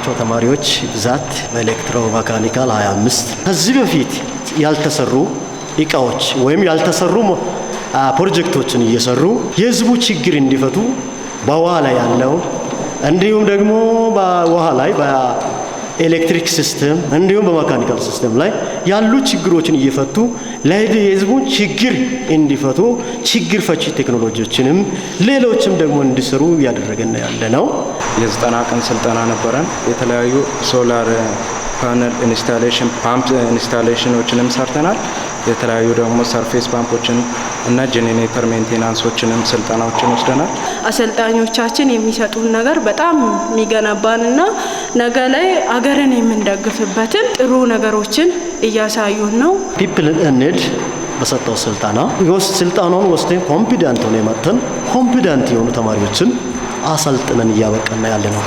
ያበቃናቸው ተማሪዎች ብዛት በ electro mechanical 25። ከዚህ በፊት ያልተሰሩ እቃዎች ወይም ያልተሰሩ ፕሮጀክቶችን እየሰሩ የህዝቡ ችግር እንዲፈቱ፣ በውሃ ላይ ያለው፣ እንዲሁም ደግሞ በውሃ ላይ፣ በኤሌክትሪክ system፣ እንዲሁም በ mechanical system ላይ ያሉ ችግሮችን እየፈቱ ለህዝቡን ችግር እንዲፈቱ፣ ችግር ፈቺ ቴክኖሎጂዎችንም ሌሎችም ደግሞ እንዲሰሩ እያደረገን ያለ ነው። የ90 ቀን ስልጠና ነበረን። የተለያዩ solar panel installation፣ pump installation ኦችንም ሰርተናል። የተለያዩ ደግሞ surface pump ኦችን እና generator maintenance ኦችንም ስልጠናዎችን ወስደናል። አሰልጣኞቻችን የሚሰጡን ነገር በጣም የሚገነባንና ነገ ላይ አገርን የምንደግፍበትን ጥሩ ነገሮችን እያሳዩን ነው። People Need በሰጠው ስልጠና ስልጠናውን ወስደን confident ሆነን መጥተን confident የሆኑ ተማሪዎችን አሰልጥነን እያበቃን ያለ ነው።